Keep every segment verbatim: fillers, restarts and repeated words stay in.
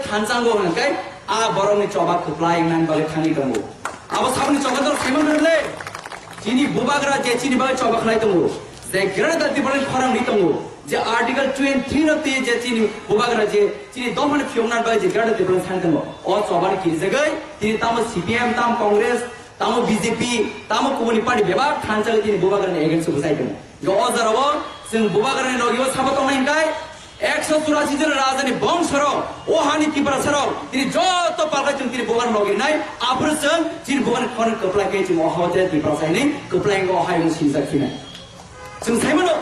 Thansango hwnkhai a borokni choba kwplai wngnani bagwi thangwi tongo. Abo saboni choba dol Simon Rwle. Chini bubagra je chini bagwi choba khlai tongo. Je Greater Tipraland khorang ni tongo. Je Article twenty-three no twi je chini bubagra je chini dophani phiyoknani bagwi je Greater Tipraland thangwi tongo. O chobani kirijagwi tini tamo C P M, tamo Congress, tamo B J P, tamo kubuni party bebak thansa tini bubagrani against o bwsai tongo. Hingke o jora o chwng bubagrani logi o sabo tongnai hingkai ekso churasi jon rajani bongsorok o hani Tiprasarok tini joto palkai chwng tini bubagrani logi nai aphuru chwng chini bubagrani khorang kwplai khe chwng o hao tere Tiprasa hinwi kwplai wngkha o hayung sinjak phinai. Chwng saimano,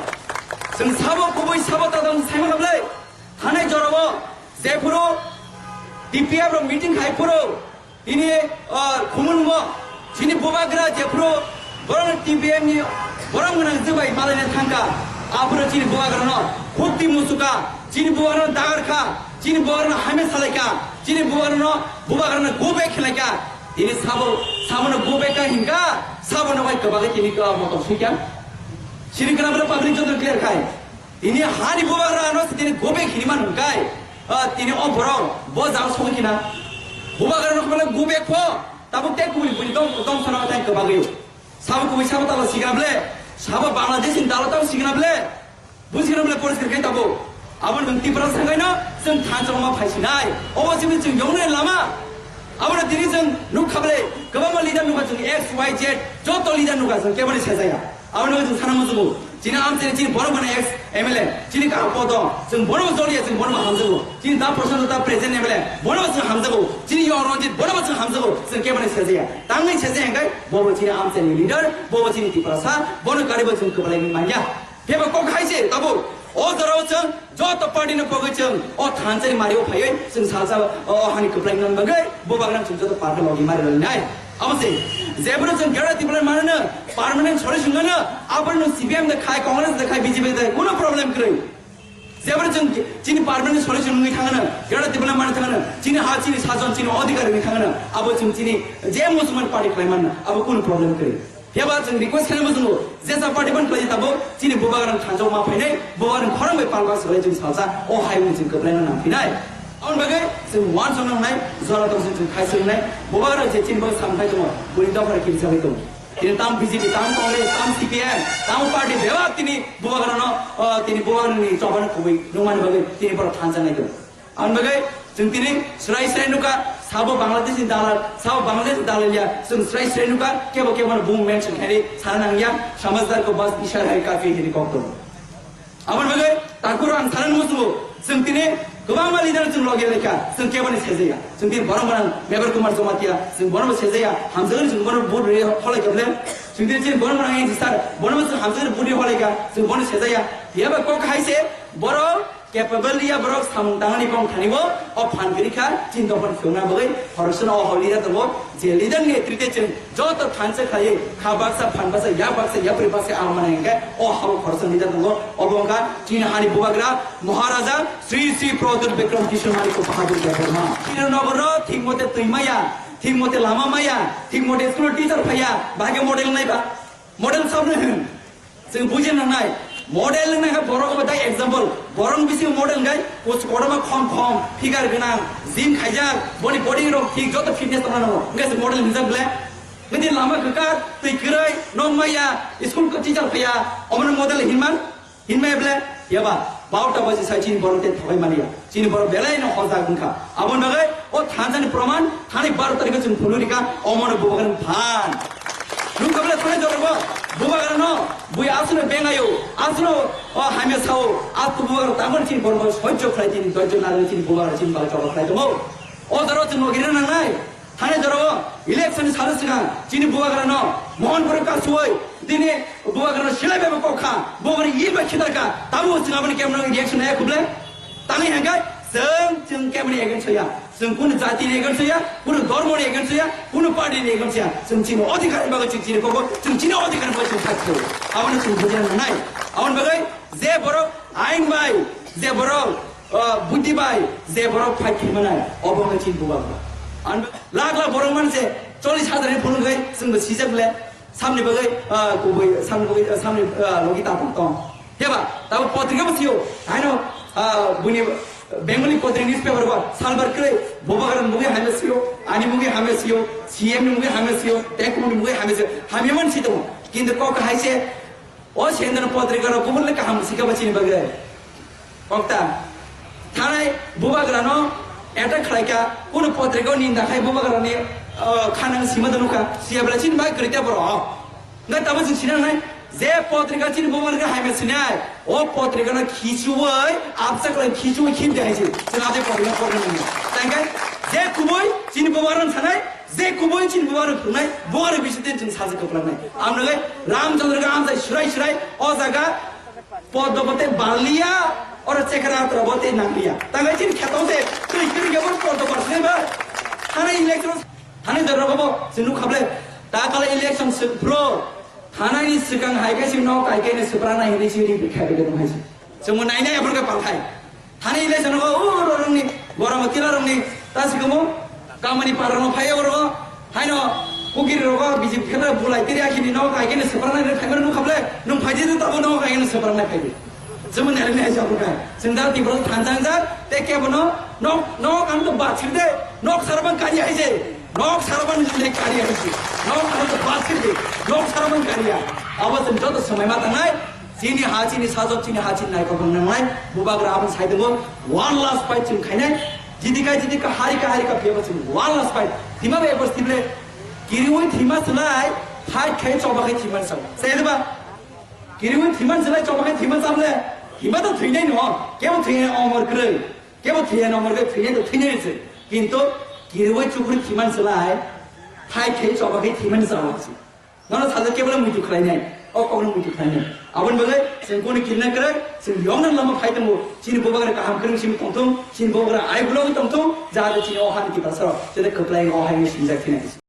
chwng sabo kubui sabo tadong saimano ble. Thanai jora o jephuru T P F rok meeting khai phuru tini, ah, Khumulwngo chini bubagra jephuru borok T P F ni borok gwnang jwbai malaina thangkha, aphuru chini bubagrano khukti musuka, chini bubagrano dagarkha, chini bubagrano hamya salaikha, chini bubagrano, bubagrano go back khilaikha. Tini sabo, sabono go back ka hinka, sabono bai kwbagwi tini ka motom swikha. Sini kana bwrwi public joto clear khai. Tini hani bubagra ano tini go back hini man hwnkai. Ah, tini o borok bo jang song kina. Bubagra no kmala go back pho. Tabuk te kubui bui dom, dom sana tai kwbagwi. Sabo kubui sabo tabo sikna ble. Sabo Bangladesh ni dalo tabo sikna ble. Busikna ble polis kai tabo. Abo nwng Tipra sangai no, chwng thansa ma phaisinai. Obo simi chwng yongni lama. Abo tini chwng nukha ble. Kwbangma leader nukha chwng X Y Z. Joto leader nukha chwng keboni sejaya. Aboni bagwi chwng sana muchungo. Chini amchai chini borok mane ex M L A, chini kaham poto, chwng bono joliya, chwng bono hamjago. Chini da Prashant da present M L A, bono chwng hamjago. Chini yo Ranjit, bono chwng hamjago. Chwng keboni sejaya. Tangwi sejaya hingkai, bobo chini amchai ni leader, bobo chini Tiprasa, bono karibo chwng kwbalaini manya. Kebo kok hai se, tabo, o jorao chwng joto party no pogwi chwng o thansa ni mario phaiwi chwng salsa o hani kwplai nang bagwi bubagrang chwng joto party logi mari rwlinai. Abo se, jebro chwng Greater Tipraland manano permanent solution no, abo no C P M da khai, Congress da khai, B J P da khai, kuno problem kwrwi. Jebro chwng chini permanent solution wngwi thangano, Greater Tipraland mani thangano, chini ha, chini sajon, chini odhikar wngwi thangano, abo chwng chini je Muslim party khlai manno, abo kuno problem kwrwi. Phiya ba chwng request khainai muchungo, jesa party ban khlai tabo, chini bubagrang thansa ma phainai, bubagrang khorang bai palba swlai chwng salsa, o hai wng chwng kwplai no nang phinai. Aboni bagwi chwng uansuk nangnai, jora tong chwng khai swrwngnai, bubagrang je chini bagwi samthai tongo, boni dophar kiri sabai tongo. Tini tam B J P, tam Congress, tam C P M, tam party bebak tini bubagrang no, o, tini bubagrang ni chobano kubui nungmani bagwi tini borok thansa nai tongo. Aboni bagwi chwng tini srai srai nukha, sabo Bangladesh ni dalal, sabo Bangladesh ni dalal ya, chwng srai srai nukha, kebo kebo no bung mention khainai sana nang ya, samajhdar ko bas ishara hai kafi hini kok tongo. Aboni bagwi takhuk ang sana muchungo, chwng tini kwbangma leader chwng logi laikha, chwng kebo ni sejaya, chwng tini borok gwnang Mevar Kumar Jamatia, chwng bono sejaya, hamjagwi chwng bono vote ri holai kable, chwng tini chini borok gwnang N G sir, bono chwng hamjagwi vote ri holai kha, chwng bono sejaya, yaba kok hai se, borok Capable ya borok samung tangnani bong thani bo o phan giri kha, chini dophani phiyokna bagwi khoroksa no o hor leader tongo, je leader ni netrite chwng joto thansa khlaiwi kha baksa, phan baksa, yak baksa, yapri baksa ang mane hingke o habo khoroksa leader tongo, obo wngkha chini hani bubagra Maharaja Sri Sri Pradyut Bikram Kishore Manik Bahadur Debbarma. Chini nogoro thik mote twi maya, thik mote lama maya, thik mote school teacher phaiya, bahai khe model nai ba? Model sabni hwn. Chwng buji nangnai, model wngna khe borok obo dai example. Borok bisi model wngkhe, koch kotorma khom khom, figure gwnang, gym khaijak, boni body rok thik, joto fitness tongna nango. Wngkhe se model hinjak ble. Bini lama kwkar, twi kwrwi, nok maya, school ko teacher phaiya, omono model hinman, hinmaya ble, yaba, bautta baji sai chini borok tei thobai maliya. Chini borok belai no hojak wngkha. Aboni bagwi o thansa ni proman thani baro tarikh o chwng phunuk rikha, omono bubagrani phan. Nukha bwle thani jorbo bubagrano bui aswkno bengayo, aswkno o hamya sao, a bubagrano tangmani chini borok soijo khlai chini doijo nagwi chini bubagrano chini bagwi choba khlai tongo. O jorao chwng nogirina nangnai. Thani jorao election ni salo swkang chini bubagrano Mohanpur kasuwi tini bubagrano silai bebo kokha, bubagrano yil bai khitarkha, tamo chwng aboni kemno reaction naya khuble? Tangwi hangkha chwng, chwng kemni against ya, chwng kunu jati ni against ya, kunu dhormo ni against ya, kunu party ni against ya, chwng chini odhikar ni bagwi chwng chini kogo, chwng chini odhikar ni bagwi chwng thakthau. Abono chwng bujina nangnai. Aboni bagwi je borok ain bai, je borok, ah, buddhi bai, je borok fight khlaimanai, obo wngkha chini bubagra. An lakh lakh borok manse chollish hazar ni phunuk hai chwngbo sijak le, samni bagwi, ah, kubui, samni bagwi, ah, samni, ah, logi tapung tong. Heba, tabo potrika bo sio, haino, ah, buini Bengali potrika newspaper bo salbar kwrwi, Bubagra ni mungwi hamya sio, ani mungwi hamya sio, C M ni mungwi hamya sio, tei kubuni mungwi hamya sio, hamya man si tongo. Kintu kok hai se, o sendana potrika rok kubun le kaham sika ba chini bagwi. Kokta, thanai Bubagra no attack khlai kha, kunu potrika o ninda khai Bubagra ni, uh, khanang sima da nukha, siya bela chini bagwi kwrwi ta borok. Nga tamo chwng sinanai, je potrika chini Bubagra khe hamya sinai, o potrika no khichiui, absa khlai khichiui khim de hai se. Chwng abo potrika porna nangya. Tangkai, je kubui chini Bubagra no sanai, je kubui chini Bubagra no phungnai, Bubagra bising de chwng sajak kwplangnai. Amno gai Ramchandra ga amsai surai surai, o jaga Poddo bo tei barliya, oro chekra atra bo tei nangliya. Tangkai chini kheto se, twi kiri ge bor poddo barliya ba. Thana election, thani doro bo, chwng nukha ble. Ta kala election se pro. Thana ni swkang hai khe si no kai khe ni swprang nai hini si ri khai be dong hai si. Chwng mo nai nai abor ke pal khai. Thani election ko, o, ro rong ni, borok tila rong ni, ta si komo. Kamani parano phai oro, haino kukiri rogo B J P kheno bulai tiri akhini no kai kene separate nai khaimani nukha ble, nung phaidi to tabo no kai kene separate nai phaidi. Jemon nai nai jabu kai. Sendal tibro thanjang jak, te kebono, nok, nok ang to bachir de, nok sarabang kari hai je. Nok sarabang le kari hai je. Nok ang to bachir de, nok sarabang kari ya. Abo sen joto samai ma tangai, chini ha chini sajok chini ha chini nai ko bang nang nai, Bubagra abang sai de mo, one last fight chini khainai. Jidika jidika harika harika phiya bachung one last fight. Thima bai bos tible. Kiriwi thima slai, fight khai choba khai thima sao. Sai ba? Kiriwi thima slai choba khai thima sable. Thima to thwinai no. Kebo thwinai omor kwrwi. Kebo thwinai omor kwrwi thwinai to thwinai se. Kintu kiriwi chukri thima slai, fight khai choba khai thima sao. Nono sajak kebla muitu khlainai, o kokno muitu khlainai. Aboni bagwi chwng kuni kirna kwrwi, chwng yongna lama phai tongo, chini Bubagra kaham kwrwng simi tongthung, chini Bubagra ai bulogwi tongthung, jahate chini o hani tiprasarok, jete kwplai o hai sinjak thina.